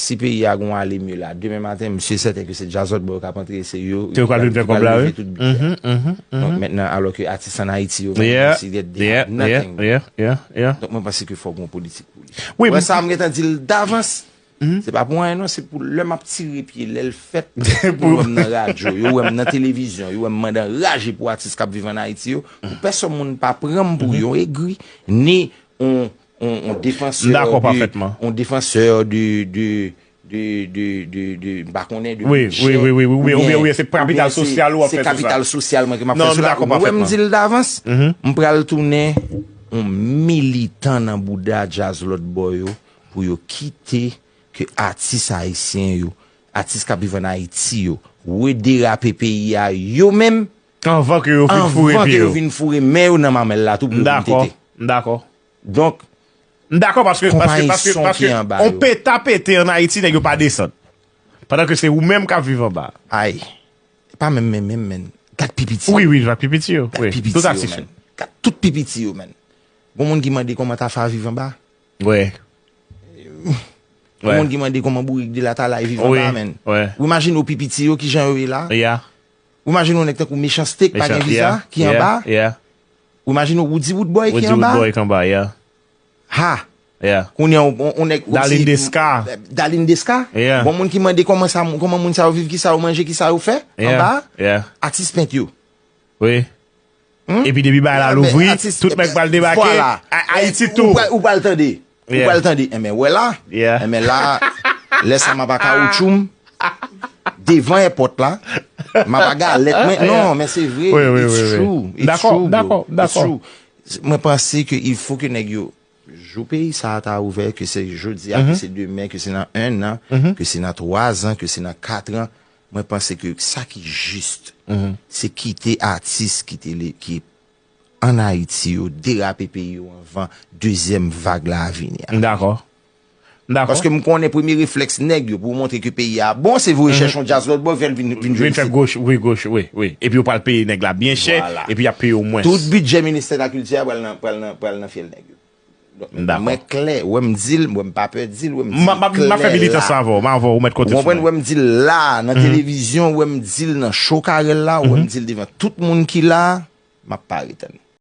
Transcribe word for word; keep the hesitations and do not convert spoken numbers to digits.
Si peyi a gon ale mye la, demen maten, m si e sèten ke se Djaz Lòt Bò yo k ap antre, se yo ki pral leve tout bidjè. Donk mentnan, alò ke atis an Ayiti yo menm, they are nothing. Donk mwen panse ke fòk gon politik pou li. Wè sa, m gentan di l davans. Se pa pou anyen non, se pou lè m ap tire pye, lè l fèt, pou yo wè m nan radyo, yo wè m nan televizyon, yo wè m mande anraje pou atis k ap viv an Ayiti yo, pou pèsonn moun pa pran m pou yon egri, ni on, on, on defansè de, on defansè de, de, de, de, de, de, m pa konnen, de bidjè, oubyen, oubyen se kapital sosyal mwen ke m ap fè sou la. Ou wè m di l davans, m pral tounen on militan nan bouda djaz lòt bò yo, pou yo kite ke atis ayisyen yo, atis k ap viv ann Ayiti yo, rederape peyi a yo menm, anvan ke yo vin foure pye yo, vin foure men yo nan mamèl la tou pou yo vin tete. M dakò. Donk, m dakò paske, paske, paske, paske on peta pete ann Ayiti, nèg yo pa desann. Pandan ke se ou menm k ap viv anba. Ay, pa menm, menm, menm, menm. Gad pi piti yo. Wi, wi, gad pi piti yo. Gad pi piti yo, menm. Gad tout pi piti yo, menm. Gon moun ki mande kòman Tafa viv anba. Wi. Gon moun ki mande kòman bourik de Latalay viv anba, menm. Ou imajine w pi piti yo, kijan yo ye la? Ou imajine w nèg tankou Mechanste k pa gen viza, ki anba? Ou imajine w Roody Roodboy ki anba? Ha! Kounye a, on, on nèg osi Dalin Desca. Dalin Desca? Bon, moun ki mande kòman sa, kòman moun sa yo viv, kisa yo manje, kisa yo fè anba? Atis pent yo. Wi. Epi depi bagay la louvri, tout nèg pral debake. Ayiti tou. Ou pral tande. Ou pral tande. Enben, wè la. Enben la, lè sa m ap a kawoutchou m devan èpòt la. M ap a galèt mwen. Non, men se vre. It's true. It's true, bro. It's true. Mwen panse ke il fo ke nèg yo, jou peyi sa a ta ouvè, ke se jodi a, ke se demen, ke se nan en an, ke se nan twa zan, ke se nan kat an, mwen panse ke sa ki jis, se kite atis ki te le, ki ann Ayiti yo derape peyi yo anvan dezyèm vag la a vini a. M dakò. M dakò. Paske m konnen premye reflèks nèg yo pou montre ke peyi a bon, se voye chèche yon djaz lòt bò, fè l vin, vin jwe isit. Vin fè goch, wi, goch, wi, wi. Epi yo pral peye nèg la byen chè, epi y ap peye w mwens. Tout bidjè ministè lakilti a pral nan, pral nan, pral nan fyèl nèg yo. Donk, mwen klè, wè m di l, wè m pa pè di l, wè m di l klè la. M ap fè militans la avè w, m avè w, ou mèt konte sou mwen. Ou konprann, wè m di l la, nan televizyon, wè m di l nan cho Carel la, wè m di l devan tout moun ki la, m ap pare tann.